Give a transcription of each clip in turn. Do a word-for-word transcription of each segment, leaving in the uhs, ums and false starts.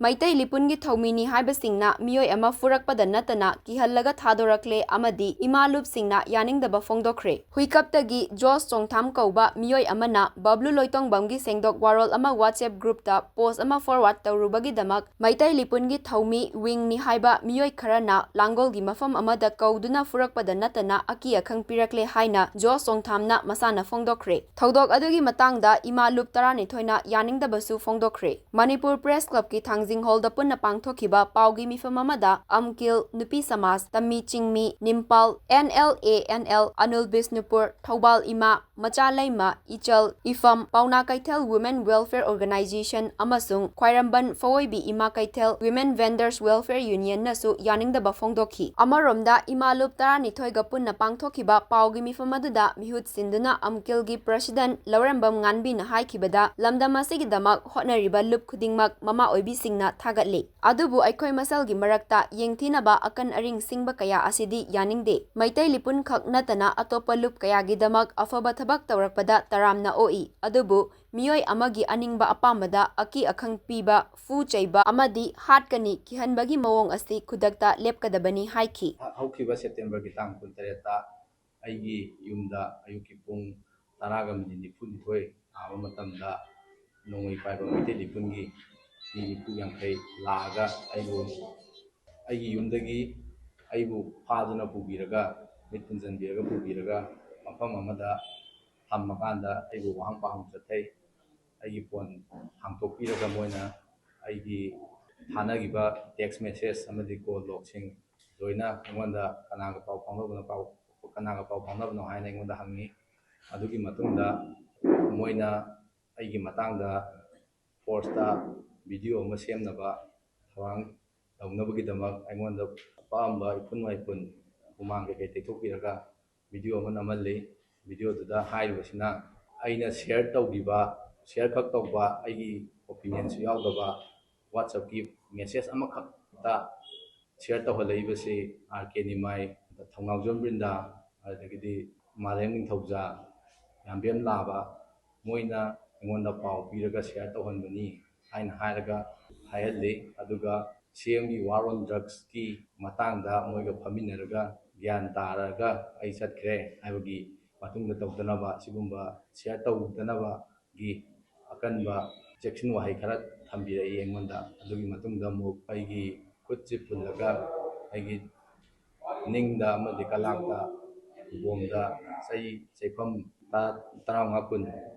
ꯃꯩꯇꯩ ꯂꯤꯄꯨꯟꯒꯤ ꯊꯧꯃꯤꯅꯤ ꯍꯥꯏꯕꯁꯤꯡꯅ ꯃꯤꯑꯣꯏ ꯑꯃ ꯐꯨꯔꯛꯄꯗ ꯅꯠꯇꯅ ꯀꯤꯍꯜꯂꯒ ꯊꯥꯗꯣꯔꯛꯂꯦ ꯑꯃꯗꯤ ꯏꯃꯥ ꯂꯨꯞꯁꯤꯡꯅ ꯌꯥꯅꯤꯡꯗꯕ ꯐꯣꯡꯗꯣꯛꯈ꯭ꯔꯦ꯫ ꯍꯨꯏꯀꯞꯇꯒꯤ ꯖꯣꯁ ꯆꯣꯡꯊꯥꯝ ꯀꯧꯕ ꯃꯤꯑꯣꯏ ꯑꯃꯅ ꯕꯕ꯭ꯂꯨ ꯂꯣꯏꯇꯣꯡꯕꯝꯒꯤ ꯁꯦꯡꯗꯣꯛ ꯋꯥꯔꯣꯜ ꯑꯃ WhatsApp groupꯇ post ꯑꯃ forward ꯇꯧꯔꯨꯕꯒꯤꯗꯃꯛ ꯃꯩꯇꯩ ꯂꯤꯄꯨꯟꯒꯤ ꯊꯧꯃꯤ ꯋꯤꯡꯅꯤ ꯍꯥꯏꯕ ꯃꯤꯑꯣꯏ ꯈꯔꯅ ꯂꯥꯡꯒꯣꯜꯒꯤ ꯃꯐꯝ ꯑꯃꯗ ꯀꯧꯗꯨꯅ ꯐꯨꯔꯛꯄꯗ ꯅꯠꯇꯅ ꯑꯀꯤ ꯑꯈꯪ ꯄꯤꯔꯛꯂꯦ ꯍꯥꯏꯅ ꯖꯣꯁ ꯆꯣꯡꯊꯥꯝꯅ ꯃꯁꯥꯅ ꯐꯣꯡꯗꯣꯛꯈ꯭ꯔꯦ꯫ ꯊꯧꯗꯣꯛ ꯑꯗꯨꯒꯤ ꯃꯇꯥꯡꯗ ꯏꯃꯥ ꯂꯨꯞ ꯇꯔꯥꯅꯤꯊꯣꯏꯅ ꯌꯥꯅꯤꯡꯗꯕꯁꯨ ꯐꯣꯡꯗꯣꯛꯈ꯭ꯔꯦ꯫ ꯃꯅꯤꯄꯨꯔ Press Clubꯀꯤ ꯊꯥꯡꯖꯤꯡ ꯍꯣꯜꯗ ꯄꯨꯟꯅ ꯄꯥꯡꯊꯣꯛꯈꯤꯕ ꯄꯥꯎꯒꯤ ꯃꯤꯐꯝ ꯑꯃꯗ ꯑꯝꯀꯤꯜ, ꯅꯨꯄꯤ ꯁꯃꯥꯖ, ꯇꯝꯃꯤ ꯆꯤꯡꯃꯤ, ꯅꯤꯝꯄꯥꯜ, NLANL, ꯑꯅꯨꯜ ꯕꯤꯁꯅꯨꯄꯨꯔ, ꯊꯧꯕꯥꯜ ꯏꯃꯥ, ꯃꯆꯥ ꯂꯩꯃ, ꯏꯆꯜ, ꯏꯐꯝ, ꯄꯥꯎꯅꯥ ꯀꯩꯊꯦꯜ Women Welfare Organization ꯑꯃꯁꯨꯡ ꯈ꯭ꯋꯥꯏꯔꯝꯕꯟ ꯐꯋꯣꯏꯕꯤ ꯏꯃꯥ ꯀꯩꯊꯦꯜ Women Vendors Welfare Unionꯅꯁꯨ ꯌꯥꯅꯤꯡꯗꯕ ꯐꯣꯡꯗꯣꯛꯈꯤ꯫ ꯑꯃꯔꯣꯝꯗ ꯏꯃꯥ ꯂꯨꯞ ꯇꯔꯥꯅꯤꯊꯣꯏꯒ ꯄꯨꯟꯅ ꯄꯥꯡꯊꯣꯛꯈꯤꯕ ꯄꯥꯎꯒꯤ ꯃꯤꯐꯝ ꯑꯗꯨꯗ ꯃꯤꯍꯨꯠ ꯁꯤꯟꯗꯨꯅ ꯑꯝꯀꯤꯜꯒꯤ President ꯂꯧꯔꯦꯝꯕꯝ ꯉꯥꯟꯕꯤꯅ ꯍꯥꯏꯈꯤꯕꯗ ꯂꯝꯗꯝ ꯑꯁꯤꯒꯤꯗꯃꯛ ꯍꯣꯠꯅꯔꯤꯕ ꯂꯨꯞ ꯈꯨꯗꯤꯡꯃꯛ ꯃꯃꯥ ꯑꯣꯏꯕꯤꯁꯤꯡꯅ ꯊꯥꯒꯠꯂꯤ꯫ ꯑꯗꯨꯕꯨ ꯑꯩꯈꯣꯏ ꯃꯁꯦꯜꯒꯤ ꯃꯔꯛꯇ ꯌꯦꯡꯊꯤꯅꯕ ꯑꯀꯟ ꯑꯔꯤꯡ ꯁꯤꯡꯕ ꯀꯌꯥ ꯑꯁꯤꯗꯤ ꯌꯥꯅꯤꯡꯗꯦ꯫ ꯃꯩꯇꯩ ꯂꯤꯄꯨꯟ ꯈꯛ ꯅꯠꯇꯅ ꯑꯇꯣꯞꯄ ꯂꯨꯞ ꯀꯌꯥꯒꯤꯗꯃꯛ ꯑꯐꯕ ꯊꯕꯛ ꯇꯧꯔꯛꯄꯗ ꯇꯔꯥꯝꯅ ꯑꯣꯛꯏ꯫ ꯑꯗꯨꯕꯨ ꯃꯤꯑꯣꯏ ꯑꯃꯒꯤ ꯑꯅꯤꯡꯕ ꯑꯄꯥꯝꯕꯗ ꯑꯀꯤ ꯑꯈꯪ ꯄꯤꯕ, ꯐꯨ ꯆꯩꯕ ꯑꯃꯗꯤ ꯍꯥꯠꯀꯅꯤ ꯀꯤꯍꯟꯕꯒꯤ ꯃꯑꯣꯡ ꯑꯁꯤ ꯈꯨꯗꯛꯇ ꯂꯦꯞꯀꯗꯕꯅꯤ ꯍꯥꯏꯈꯤ꯫ ꯍꯧꯈꯤꯕ Septemberꯒꯤ ꯇꯥꯡ ꯀꯨꯟꯇꯔꯦꯠꯇ ꯑꯩꯒꯤ ꯌꯨꯝꯗ ꯑꯌꯨꯛꯀꯤ ꯄꯨꯡ ꯇꯔꯥꯒ ꯃꯤꯅꯤꯠ ꯅꯤꯐꯨꯅꯤꯊꯣꯏ ꯇꯥꯕ ꯃꯇꯝꯗ ꯅꯣꯡꯃꯩ ꯄꯥꯏꯕ ꯃꯩꯇꯩ ꯂꯤꯄꯨꯟꯒꯤ ꯃꯤ ꯅꯤꯐꯨ ꯌꯥꯡꯈꯩ ꯂꯥꯛꯑꯒ ꯑꯩꯕꯨ, ꯑꯩꯒꯤ ꯌꯨꯝꯗꯒꯤ ꯑꯩꯕꯨ ꯐꯥꯗꯨꯅ ꯄꯨꯕꯤꯔꯒ, ꯃꯤꯠ ꯄꯨꯟꯁꯤꯟꯕꯤꯔꯒ ꯄꯨꯕꯤꯔꯒ ꯃꯐꯝ ꯑꯃꯗ ꯊꯝꯃꯀꯥꯟꯗ ꯑꯩꯕꯨ ꯋꯥꯍꯪ ꯄꯥꯎꯍꯪ ꯆꯠꯊꯩ꯫ ꯑꯩꯒꯤ ꯐꯣꯟ ꯍꯥꯡꯇꯣꯛꯄꯤꯔꯒ ꯃꯣꯏꯅ ꯑꯩꯒꯤ ꯊꯥꯅꯈꯤꯕ text message ꯑꯃꯗꯤ call logꯁꯤꯡ ꯂꯣꯏꯅ ꯑꯩꯉꯣꯟꯗ ꯀꯅꯥꯒ ꯄꯥꯎ ꯐꯥꯎꯅꯕꯅꯣ, ꯄꯥꯎ, ꯀꯅꯥꯒ ꯄꯥꯎ ꯐꯥꯎꯅꯕꯅꯣ ꯍꯥꯏꯅ ꯑꯩꯉꯣꯟꯗ ꯍꯪꯉꯤ꯫ ꯑꯗꯨꯒꯤ ꯃꯇꯨꯡꯗ ꯃꯣꯏꯅ ꯑꯩꯒꯤ ꯃꯇꯥꯡꯗ forceꯇ video ꯑꯃ ꯁꯦꯝꯅꯕ ꯊꯧꯔꯥꯡ ꯇꯧꯅꯕꯒꯤꯗꯃꯛ ꯑꯩꯉꯣꯟꯗ ꯑꯄꯥꯝꯕ ꯏꯐꯨꯟ ꯋꯥꯏꯐꯨꯟ, ꯍꯨꯃꯥꯡ ꯀꯩꯀꯩ ꯇꯩꯊꯣꯛꯄꯤꯔꯒ video ꯑꯃ ꯅꯝꯍꯜꯂꯤ꯫ Videoꯗꯨꯗ ꯍꯥꯏꯔꯤꯕꯁꯤꯅ ꯑꯩꯅ share ꯇꯧꯈꯤꯕ, share ꯈꯛ ꯇꯧꯕ, ꯑꯩꯒꯤ opinionꯁꯨ ꯌꯥꯎꯗꯕ WhatsAppꯀꯤ message ꯑꯃꯈꯛꯇ share ꯇꯧꯍꯜꯂꯛꯏꯕꯁꯤ ꯑꯥꯔ ꯀꯦ ꯅꯤꯃꯥꯏ, ꯊꯧꯅꯥꯎꯖꯝ ꯕ꯭ꯔꯤꯟꯗꯥ, ꯑꯗꯒꯤꯗꯤ ꯃꯥꯂꯦꯝ ꯅꯤꯡꯊꯧꯖꯥ, ꯌꯥꯝꯕꯦꯝ ꯂꯥꯕ, ꯃꯣꯏꯅ ꯑꯩꯉꯣꯟꯗ ꯄꯥꯎ ꯄꯤꯔꯒ share ꯇꯧꯍꯟꯕꯅꯤ ꯍꯥꯏꯅ ꯍꯥꯏꯔꯒ ꯍꯥꯏꯍꯜꯂꯤ꯫ ꯑꯗꯨꯒ ꯁꯤ ꯑꯦꯝꯒꯤ War on Drugsꯀꯤ ꯃꯇꯥꯡꯗ ꯃꯣꯏꯒ ꯐꯝꯃꯤꯟꯅꯔꯒ ꯒ꯭ꯌꯥꯟ ꯇꯥꯔꯒ ꯑꯩ ꯆꯠꯈ꯭ꯔꯦ ꯍꯥꯏꯕꯒꯤ ꯃꯇꯨꯡꯗ ꯇꯧꯗꯅꯕ ꯁꯤꯒꯨꯝꯕ ꯁꯤꯌꯔ ꯇꯧꯗꯅꯕꯒꯤ ꯑꯀꯟꯕ ꯆꯦꯛꯁꯤꯟ ꯋꯥꯍꯩ ꯈꯔ ꯊꯝꯕꯤꯔꯛꯏ ꯑꯩꯉꯣꯟꯗ꯫ ꯑꯗꯨꯒꯤ ꯃꯇꯨꯡꯗ ꯑꯃꯨꯛ ꯑꯩꯒꯤ ꯈꯨꯠꯁꯤ ꯐꯨꯜꯂꯒ ꯑꯩꯒꯤ ꯅꯤꯡꯗ ꯑꯃꯗꯤ ꯀꯂꯥꯡꯗ, ꯈꯨꯕꯣꯝꯗ ꯆꯩ, ꯆꯩꯐꯝ ꯇꯔꯥ, ꯇꯔꯥꯃꯉꯥ ꯀꯨꯟ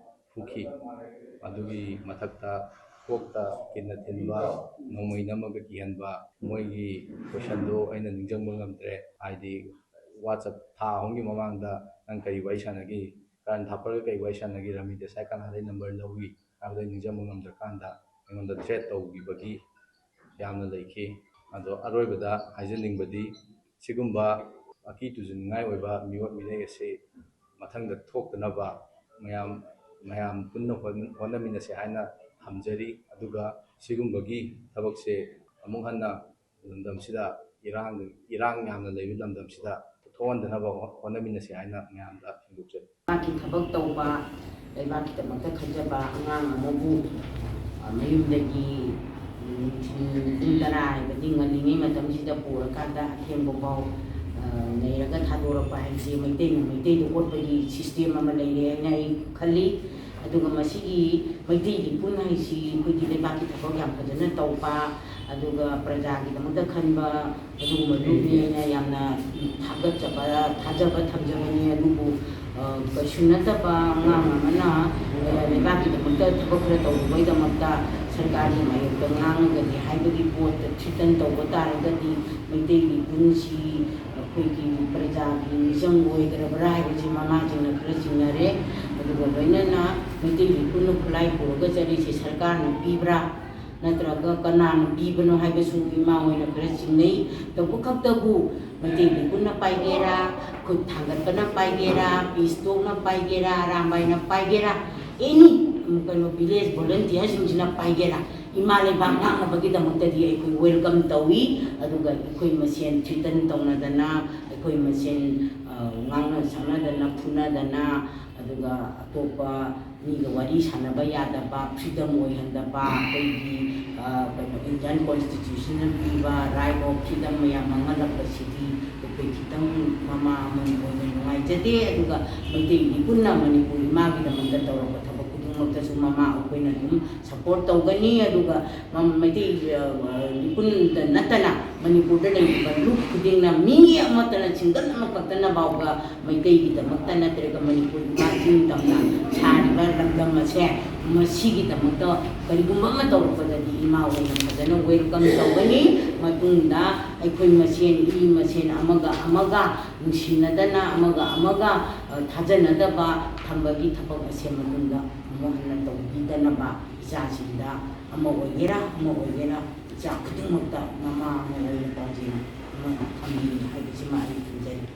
ꯍꯨꯈꯤ꯫ ꯑꯗꯨꯒꯤ ꯃꯊꯛꯇ ꯀꯣꯛꯇ ꯀꯤꯟꯅ ꯊꯤꯟꯕ, ꯅꯣꯡꯃꯩ ꯅꯝꯃꯒ ꯀꯤꯍꯟꯕ, ꯃꯣꯏꯒꯤ ꯀꯣꯏꯁꯟꯗꯣ ꯑꯩꯅ ꯅꯤꯡꯁꯤꯡꯕ ꯉꯝꯗ꯭ꯔꯦ꯫ ꯍꯥꯏꯗꯤ WhatsApp ꯊꯥ ꯑꯍꯨꯝꯒꯤ ꯃꯃꯥꯡꯗ ꯅꯪ ꯀꯔꯤ ꯋꯥꯔꯤ ꯁꯥꯟꯅꯈꯤ, ꯀꯔꯟ ꯊꯥꯞꯄꯔꯒ ꯀꯔꯤ ꯋꯥꯔꯤ ꯁꯥꯟꯅꯈꯤ, ꯔꯥꯃꯤ ꯗꯦꯁꯥꯏ ꯀꯅꯥꯗꯩ ꯅꯝꯕꯔ ꯂꯧꯏ ꯍꯥꯏꯕꯗꯣ ꯑꯩ ꯅꯤꯡꯁꯤꯡꯕ ꯉꯝꯗ꯭ꯔꯀꯥꯟꯗ ꯑꯩꯉꯣꯟꯗ ꯊ꯭ꯔꯦꯠ ꯇꯧꯈꯤꯕꯒꯤ ꯌꯥꯝꯅ ꯂꯩꯈꯤ꯫ ꯑꯗꯣ ꯑꯔꯣꯏꯕꯗ ꯍꯥꯏꯖꯅꯤꯡꯕꯗꯤ, ꯁꯤꯒꯨꯝꯕ ꯑꯀꯤ ꯇꯨꯖꯅꯤꯡꯉꯥꯏ ꯑꯣꯏꯕ ꯃꯤꯑꯣꯠ ꯃꯤꯅꯩ ꯑꯁꯤ ꯃꯊꯪꯗ ꯊꯣꯛꯇꯅꯕ ꯃꯌꯥꯝ, ꯃꯌꯥꯝ ꯄꯨꯟꯅ ꯍꯣꯠꯅ-, ꯍꯣꯠꯅꯃꯤꯟꯅꯁꯤ ꯍꯥꯏꯅ ꯊꯝꯖꯔꯤ꯫ ꯑꯗꯨꯒ ꯁꯤꯒꯨꯝꯕꯒꯤ ꯊꯕꯛꯁꯦ ꯑꯃꯨꯛ ꯍꯟꯅ ꯂꯝꯗꯝꯁꯤꯗ, ꯏꯔꯥꯡ, ꯏꯔꯥꯡ ꯌꯥꯝꯅ ꯂꯩꯕ ꯂꯝꯗꯝꯁꯤꯗ ꯊꯣꯛꯍꯟꯗꯅꯕ ꯍꯣꯠꯅꯃꯤꯟꯅꯁꯤ ꯍꯥꯏꯅ ꯃꯌꯥꯝꯗ ꯐꯣꯡꯗꯣꯛꯆꯔꯤ꯫ ꯂꯩꯕꯥꯛꯀꯤ ꯊꯕꯛ ꯇꯧꯕ, ꯂꯩꯕꯥꯛꯀꯤꯗꯃꯛꯇ ꯈꯟꯖꯕ ꯑꯉꯥꯡ ꯑꯃꯕꯨ, ꯑ, ꯃꯌꯨꯝꯗꯒꯤ ꯅꯨꯡꯊꯤꯜ ꯄꯨꯡ ꯇꯔꯥ ꯍꯥꯏꯕꯗꯤ ꯉꯜꯂꯤꯉꯩ ꯃꯇꯝꯁꯤꯗ ꯄꯨꯔꯀꯥꯟꯗ ꯑꯊꯦꯡꯕ ꯐꯥꯎ, ꯑ, ꯅꯩꯔꯒ ꯊꯥꯗꯣꯔꯛꯄ ꯍꯥꯏꯕꯁꯤ ꯃꯩꯇꯩꯅ ꯃꯩꯇꯩꯗ ꯑꯣꯠꯄꯒꯤ ꯁꯤꯁꯇꯦꯝ ꯑꯃ ꯂꯩꯔꯦ ꯍꯥꯏꯅ ꯑꯩ ꯈꯜꯂꯤ꯫ ꯑꯗꯨꯒ ꯃꯁꯤꯒꯤ ꯃꯩꯇꯩ ꯂꯤꯄꯨꯟ ꯍꯥꯏꯁꯤ ꯑꯩꯈꯣꯏꯒꯤ ꯂꯩꯕꯥꯛꯀꯤ ꯊꯕꯛ ꯌꯥꯝ ꯐꯖꯅ ꯇꯧꯕ, ꯑꯗꯨꯒ ꯄ꯭ꯔꯖꯥꯒꯤꯗꯃꯛꯇ ꯈꯟꯕ ꯑꯗꯨꯒꯨꯝꯕ ꯂꯨꯞꯅꯤ ꯍꯥꯏꯅ ꯌꯥꯝꯅ ꯊꯥꯒꯠꯆꯕ, ꯊꯥꯖꯕ ꯊꯝꯖꯕꯅꯤ꯫ ꯑꯗꯨꯕꯨ, ꯑ, ꯀꯩꯁꯨ ꯅꯠꯇꯕ ꯑꯉꯥꯡ ꯑꯃꯅ, ꯑ, ꯂꯩꯕꯥꯛꯀꯤꯗꯃꯛꯇ ꯊꯕꯛ ꯈꯔ ꯇꯧꯔꯨꯕꯒꯤꯗꯃꯛꯇ ꯁꯔꯀꯥꯔꯒꯤ ꯃꯥꯌꯣꯛꯇ ꯉꯥꯡꯉꯒꯗꯤ ꯍꯥꯏꯕꯒꯤ ꯄꯣꯠꯇ ꯊ꯭ꯔꯤꯇꯟ ꯇꯧꯕ ꯇꯥꯔꯒꯗꯤ ꯃꯩꯇꯩ ꯂꯤꯄꯨꯟꯁꯤ ꯑꯩꯈꯣꯏꯒꯤ ꯄ꯭ꯔꯖꯥꯒꯤ ꯃꯤꯆꯪ ꯑꯣꯏꯗ꯭ꯔꯕ꯭ꯔꯥ ꯍꯥꯏꯕꯁꯤ ꯃꯃꯥꯁꯤꯡꯅ ꯈꯔ ꯆꯤꯡꯅꯔꯦ꯫ ꯑꯗꯨꯒ ꯂꯣꯏꯅꯅ ꯃꯩꯇꯩ ꯂꯤꯄꯨꯟꯅ ꯈꯨꯠꯂꯥꯏ ꯄꯨꯔꯒ ꯆꯠꯂꯤꯁꯦ ꯁꯔꯀꯥꯔꯅ ꯄꯤꯕ꯭ꯔꯥ, ꯅꯠꯇ꯭ꯔꯒ ꯀꯅꯥꯅ ꯄꯤꯕꯅꯣ ꯍꯥꯏꯕꯁꯨ ꯏꯃꯥ ꯍꯣꯏꯅ ꯈꯔ ꯆꯤꯡꯅꯩ꯫ ꯇꯧꯕ ꯈꯛꯇꯕꯨ ꯃꯩꯇꯩ ꯂꯤꯄꯨꯟꯅ ꯄꯥꯏꯒꯦꯔꯥ, ꯈꯨꯠ ꯊꯥꯡꯒꯠꯄꯅ ꯄꯥꯏꯒꯦꯔꯥ, ꯄꯤꯁꯇꯣꯛꯅ ꯄꯥꯏꯒꯦꯔꯥ, ꯑꯔꯥꯝꯕꯥꯏꯅ ꯄꯥꯏꯒꯦꯔꯥ, ꯑꯦꯅꯤ, ꯀꯩꯅꯣ, ꯚꯤꯂꯦꯖ ꯚꯣꯂꯨꯟꯇꯤꯌꯔꯁꯤꯡꯁꯤꯅ ꯄꯥꯏꯒꯦꯔꯥ, ꯏꯃꯥ ꯂꯩꯕꯥꯛ ꯉꯥꯛꯅꯕꯒꯤꯗꯃꯛꯇꯗꯤ ꯑꯩꯈꯣꯏ ꯋꯦꯜꯀꯝ ꯇꯧꯏ꯫ ꯑꯗꯨꯒ ꯑꯩꯈꯣꯏ ꯃꯁꯦꯟ ꯊ꯭ꯔꯤꯇꯟ ꯇꯧꯅꯗꯅ, ꯑꯩꯈꯣꯏ ꯃꯁꯦꯟ, ꯑ, ꯉꯥꯡꯅ ꯁꯛꯅꯗꯅ, ꯐꯨꯅꯗꯅ, ꯑꯗꯨꯒ ꯑꯇꯣꯞꯄ ꯃꯤꯒ ꯋꯥꯔꯤ ꯁꯥꯟꯅꯕ ꯌꯥꯗꯕ, ꯐ꯭ꯔꯤꯗꯝ ꯑꯣꯏꯍꯟꯗꯕ, ꯑꯩꯈꯣꯏꯒꯤ ꯀꯩꯅꯣ ꯏꯟꯗꯤꯌꯥꯟ ꯀꯣꯟꯁꯇꯤꯇ꯭ꯌꯨꯁꯟꯅ ꯄꯤꯕ ꯔꯥꯏꯠ ꯑꯣꯐ ꯐ꯭ꯔꯤꯗꯝ ꯃꯌꯥꯝ ꯃꯥꯡꯍꯜꯂꯛꯄꯁꯤꯗꯤ ꯑꯩꯈꯣꯏ ꯈꯤꯇꯪ ꯃꯃꯥ ꯑꯃ ꯑꯣꯏꯅ ꯅꯨꯡꯉꯥꯏꯖꯗꯦ꯫ ꯑꯗꯨꯒ ꯃꯩꯇꯩ ꯃꯤꯄꯨꯝꯅ ꯃꯅꯤꯄꯨꯔ ꯏꯃꯥꯒꯤꯗꯃꯛꯇ ꯇꯧꯔꯛꯄ ꯊꯕꯛ ꯈꯨꯗꯤꯡꯃꯛꯇꯁꯨ ꯃꯃꯥ ꯑꯩꯈꯣꯏꯅ ꯑꯗꯨꯝ ꯁꯄꯣꯔꯠ ꯇꯧꯒꯅꯤ꯫ ꯑꯗꯨꯒ ꯃꯩꯇꯩ ꯃꯤꯄꯨꯝꯗ ꯅꯠꯇꯅ ꯃꯅꯤꯄꯨꯔꯗ ꯂꯩꯔꯤꯕ ꯂꯨꯞ ꯈꯨꯗꯤꯡꯅ, ꯃꯤ ꯑꯃꯠꯇꯅ, ꯁꯤꯡꯒꯜ ꯑꯃꯈꯛꯇꯅ ꯐꯥꯎꯕ ꯃꯩꯇꯩꯒꯤꯗꯃꯛꯇ ꯅꯠꯇ꯭ꯔꯒ ꯃꯅꯤꯄꯨꯔ ꯏꯃꯥ ꯏꯁꯤꯡ ꯇꯝꯅ ꯁꯥꯔꯤꯕ ꯂꯝꯗꯝ ꯑꯁꯦ ꯃꯁꯤꯒꯤꯗꯃꯛꯇ ꯀꯔꯤꯒꯨꯝꯕ ꯑꯃ ꯇꯧꯔꯛꯄꯗꯗꯤ ꯏꯃꯥ ꯑꯣꯏꯅ ꯐꯖꯅ ꯋꯦꯜꯀꯝ ꯇꯧꯒꯅꯤ꯫ ꯃꯇꯨꯡꯗ ꯑꯩꯈꯣꯏ ꯃꯁꯦꯟ, ꯏ ꯃꯁꯦꯟ ꯑꯃꯒ ꯑꯃꯒ ꯅꯨꯡꯁꯤꯅꯗꯅ, ꯑꯃꯒ ꯑꯃꯒ ꯊꯥꯖꯅꯗꯕ ꯊꯝꯕꯒꯤ ꯊꯕꯛ ꯑꯁꯦ ꯃꯇꯨꯡꯗ ꯑꯃꯨꯛ ꯍꯟꯅ ꯇꯧꯕꯤꯗꯅꯕ, ꯏꯆꯥꯁꯤꯡꯗ ꯑꯃ ꯑꯣꯏꯒꯦꯔꯥ ꯑꯃ ꯑꯣꯏꯒꯦꯔꯥ ꯏꯆꯥ ꯈꯨꯗꯤꯡꯃꯛꯇ ꯃꯃꯥ ꯑꯃ ꯑꯣꯏꯅ ꯄꯥꯎꯖꯦꯜ ꯑꯃ ꯊꯝꯕꯤꯌꯨ ꯍꯥꯏꯕꯁꯤꯃ ꯑꯩ ꯊꯝꯖꯔꯤ꯫